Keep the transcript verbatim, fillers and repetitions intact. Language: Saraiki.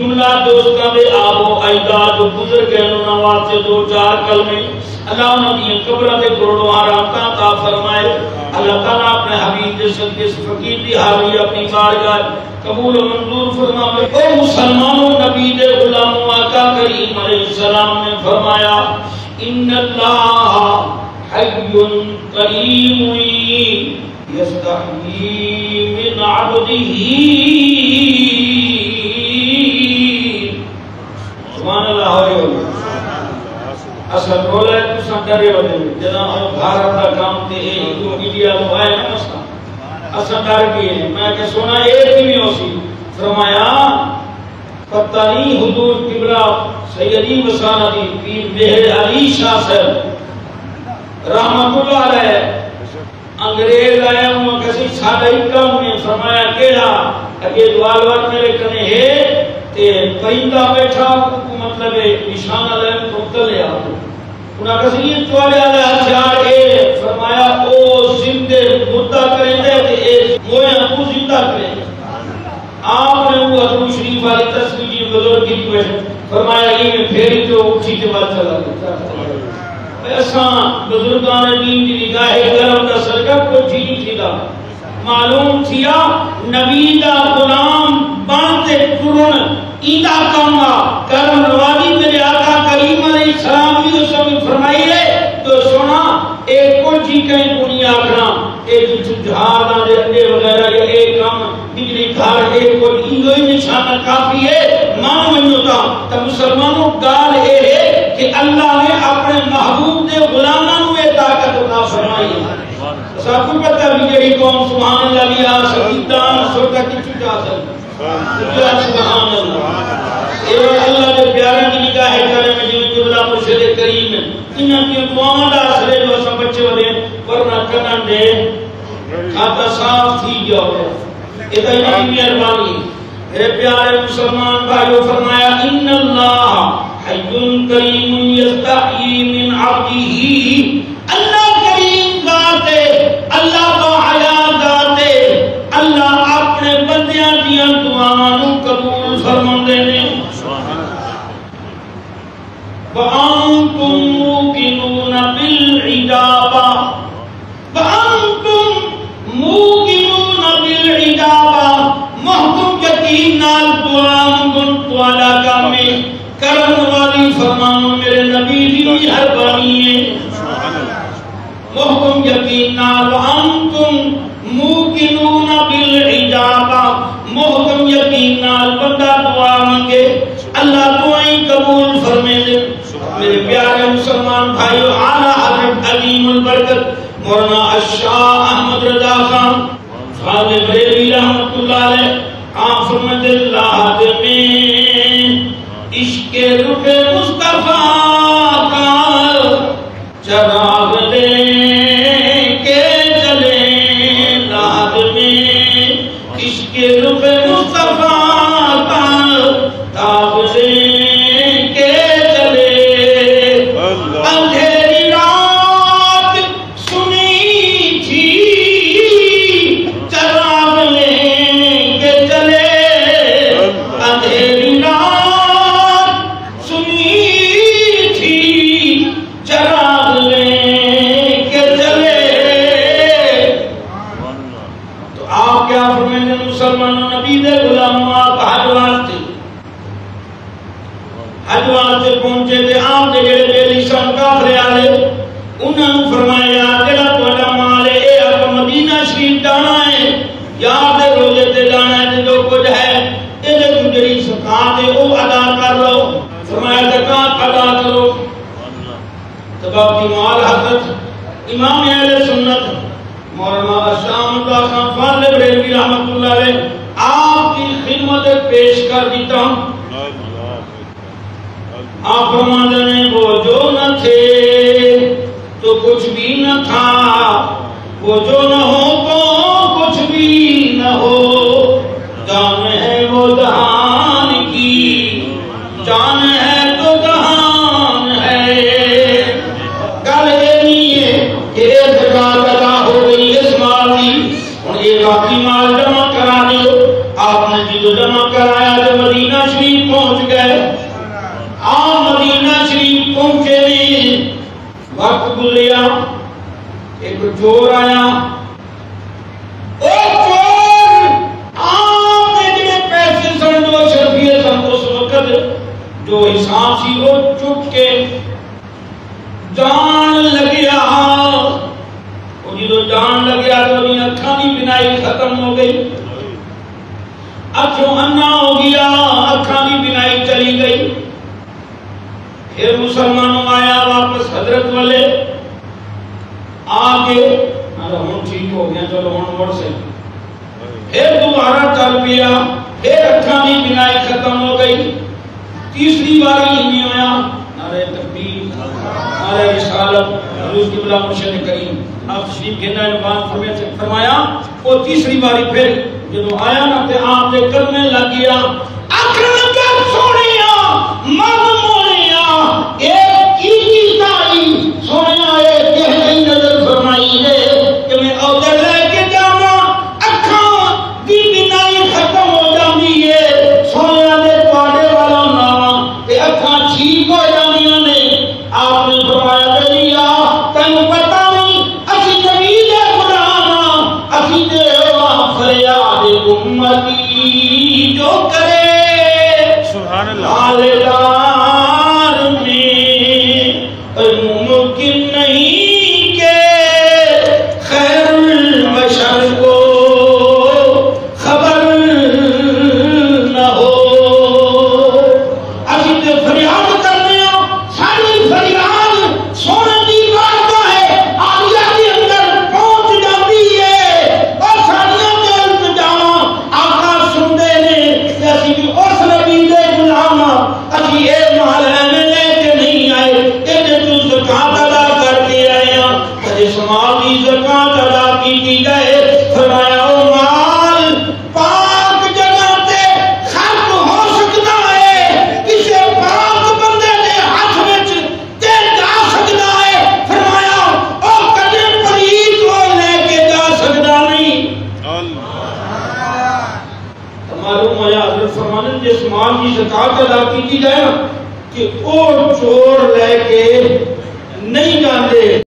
جملہ دوستاں دے آبا و اجداد جو گزر ڳئے، انہاں واسطے دو چار کلمے۔ اللہ انہاں دیاں قبراں تے کروڑوں رحمتاں عطا فرمائے۔ اللہ تعالیٰ اپݨے حبیب دے صدقے اس فقیر دی حاضری اپݨی بارگاہ قبول و منظور فرماوے۔ او مسلمانوں، نبی دے غلاموں، آقا کریم علیہ السلام نے فرمایا، ان اللہ حی کریم یستحیی من عبدہ۔ سبحان اللہ، ہوئے ہوئے۔ اساں ڈولے، تساں ڈرے ہوندے۔ جداں او بھارت دا کم تے اے ہندو میڈیا لو آئے نا مسئلہ، اساں ڈر ڳئے۔ میں کہ سونا اے کیویں ہوسی؟ فرمایا، پتہ نہیں حضور قبلہ سیدی وسانہ دی پیر مہر علی شاہ صاحب رحمت اللہ علیہ، انگریز آیا، انہاں کسی ساڈا ہی کم نے۔ فرمایا، کیڑا؟ اگے دوال وار میرے کنے ہے، تے پرندہ بیٹھا، کو مطلب ہے نشانہ لین تو تلے آ۔ انہاں کسی یہ تواڈے والا ہتھیار ہے؟ فرمایا، او زندے مردہ کریندا ہے تے اے مویاں کوں زندہ کریندا۔ آپ نے وہ حضور شریف والی تصویر بزرگ کی کوئی فرمایا، یہ میں پھیری جو اٹھی کے بعد چلا گیا۔ اے اساں بزرگان دین دی نگاہ کرم دا صدقہ کچھ ہی نہیں تھیدا۔ معلوم تھیا، نبی دا غلام بن تے ٹرن ایندا کم آ۔ کرم نوازی میرے آقا کریم علیہ السلام دی اس وقت فرمائی ہے، تو سونا، اے کچھ ہی کہیں کو نہیں آکھنا۔ اے جتھوں جہاز آندے انڈے وغیرہ یا اے کم بجلی گھر، اے کجھ ایہو ہی نشانہ کافی ہے۔ من ونڄو تاں، تاں مسلمانوں، ڳالھ اے ہے کہ اللہ نے اپݨے محبوب دے غلاماں نوں اے طاقت عطا فرمائی ہے۔ ساکوں پتہ بھی جیڑھی قوم سبحان اللہ دی آ سڳی، دان سوٹا کتھوں جا سڳدی۔ سبحان اللہ۔ اے وے اللہ دے پیاراں دی نگاہ کرم، جیویں قبلہ مرشد کریم ہے۔ انہاں دیاں دعاواں دا اثر ہے جو اساں بچے وݙے، ورنہ کناں دے کھاتا صاف تھی ڳیا ہویا۔ اے تاں انہاں دی مہربانی ہے۔ میرے پیارے مسلمان بھائیو، فرمایا، ان اللہ حی کریم یستحیی من عبدہ۔ اللہ کریم ذات ہے، اللہ باحیا ذات ہے، اللہ اپݨے بندیاں دیاں دعاواں نوں قبول فرماندے نے۔ وَأَنْتُمْ مُوقِنُونَ بِالْإِجَابَةِ، وَأَنْتُمْ مُوقِنُونَ بِالْإِجَابَةِ، محکم یقین نال دعا منگݨ تہاݙا کم ہے۔ کرم والی فرماؤ، میرے نبی دی مہربانی ہے۔ محکم یقین نال، وَأَنْتُمْ مُوقِنُونَ بِالْإِجَابَةِ، محکم یقین نال بندہ دعا منگے، اللہ دعائیں قبول فرمیندے۔ میرے پیارے مسلمان بھائیو، اعلیٰ حضرت عظیم البرکت مولانا الشاہ احمد رضا خان فاضل بریلوی رحمت اللہ علیہ، آپ فرماتے، لحد میں عشق رخ مصطفیٰ کا چراغ لے کے چلے، لحد میں عشق رخ مصطفیٰ کا داغ لے کے چلے۔ اللہ۔ اندھیری رات سنی تھی، چراغ لے کے چلے۔ اللہ۔ اندھیری رات سنی تھی، چراغ لے کے چلے۔ تو آپ کیا فرمائیں؟ مسلمانوں، نبی دے غلاموں، آپ حج واسطے، حج واسطے پہنچے تے آپ دے جڑے بیلی سن کافرے والے، انہاں نوں فرمایا، یار، جڑا تہاڈا مال ہے، اے آپ مدینہ شریف ݙاݨا ہے، یار دے روزے تے ݙاݨا ہے، تے جو کجھ ہے، ایندے توں جڑی زکوٰۃ ہے، او ادا کر لو۔ فرمایا، زکوٰۃ ادا کرو۔ تباہ کی مال حضرت امام اہل سنت مولانا شاہ احمد خان فاضل بریلوی رحمت اللہ علیہ آپ کی خدمت پیش کر دیتا ہوں۔ آپ فرماتے ہیں، وہ جو نہ تھے تو کچھ بھی نہ تھا، وہ جو نہ ہو تو کچھ بھی نہ ہو، جان ہے وہ جہان کی، جان ہے تو جہان ہے۔ گل اے نہیں ہے کہ اے زکوٰۃ ادا ہو گئی اس مال دی، ہݨ اے باقی مال جمع کرا ݙیو۔ آپ نے جدوں جمع کرایا تے مدینہ شریف پہنچ ڳئے۔ آپ مدینہ شریف پہنچے نے، وقت گزریا، ایک چور آیا۔ او چور آپ دے جڑے پیسے سن، جو اشرفیے سن، اس وقت جو حساب سی، او چک کے جان لڳیا۔ او جدوں جان لڳیا تے اوندی اکھاں دی بینائی ختم ہو ڳئی، اکھوں انا ہو ڳیا، اکھاں دی بینائی چلی ڳئی۔ پھر مسلمانوں آیا واپس حضرت والے، آ کے، آہدا، ہݨ ٹھیک ہو ڳیا، چلو ہݨ مڑ سہی۔ پھر دوبارہ چل پیا، پھر اکھاں دی بینائی ختم ہو ڳئی۔ تیسری واری ایویں ہویا، نعرہ تکبیر، نعرہ رسالت، حضور قبلہ مرشد کریم، آپ تشریف گھن آئے، نماز فرمائے سے فرمایا۔ او تیسری واری پھر جدوں آیا نا، تے آپ دے قدمیں لڳ ڳیا۔ آکھݨ لڳا، سوہݨیا، من موہݨیا، اے کی کیتا ای؟ سوہݨیا، اے کیہڑی نظر فرمائی ہے کہ میں اوتر لے کے جاواں، اکھاں دی بینائی ختم ہو جاندی ہے۔ سوہݨیا، میں تہاݙے والا نہ ہاں، تے اکھاں ٹھیک ہو جاندیاں نے۔ آپ نے فرمایا، بھئی آ، تینوں پتہ نہیں، اسی نبی دے غلام ہاں، اسی تے او آ فریاد امتی جو کرے۔ سبحان اللہ۔ حال دار میں ممکن نہیں کہ خیر البشر کو خبر نہ ہو۔ اسی تے فریاد کرنے ہاں، ساری فریاد سونے دی بارگاہ عالیہ دے اندر پہنچ جاندی ہے۔ اور ساریاں تے التجاواں آقا سنتے نے کہ اسی بھی اس نبی دے غلام ہاں، اسی اے مال ایویں لے کے نہیں آئے، ایندے توں زکوٰۃ ادا کر کے آئے ہاں۔ جس مال دی زکوٰۃ ادا کیتی ڳئے، فرمایا، او مال پاک جگہ تے خرچ ہو سڳدا ہے، کسے پاک بندے دے ہتھ وچ تے جا سڳدا ہے۔ فرمایا، او کݙے پلیت او لے کے جا سڳدا نہیں۔ معلوم ہویا، حضرت فرماندے، جس مال دی زکوٰۃ ادا کیتی ڳئے نا، کہ او چور لے کے نہیں جاندے۔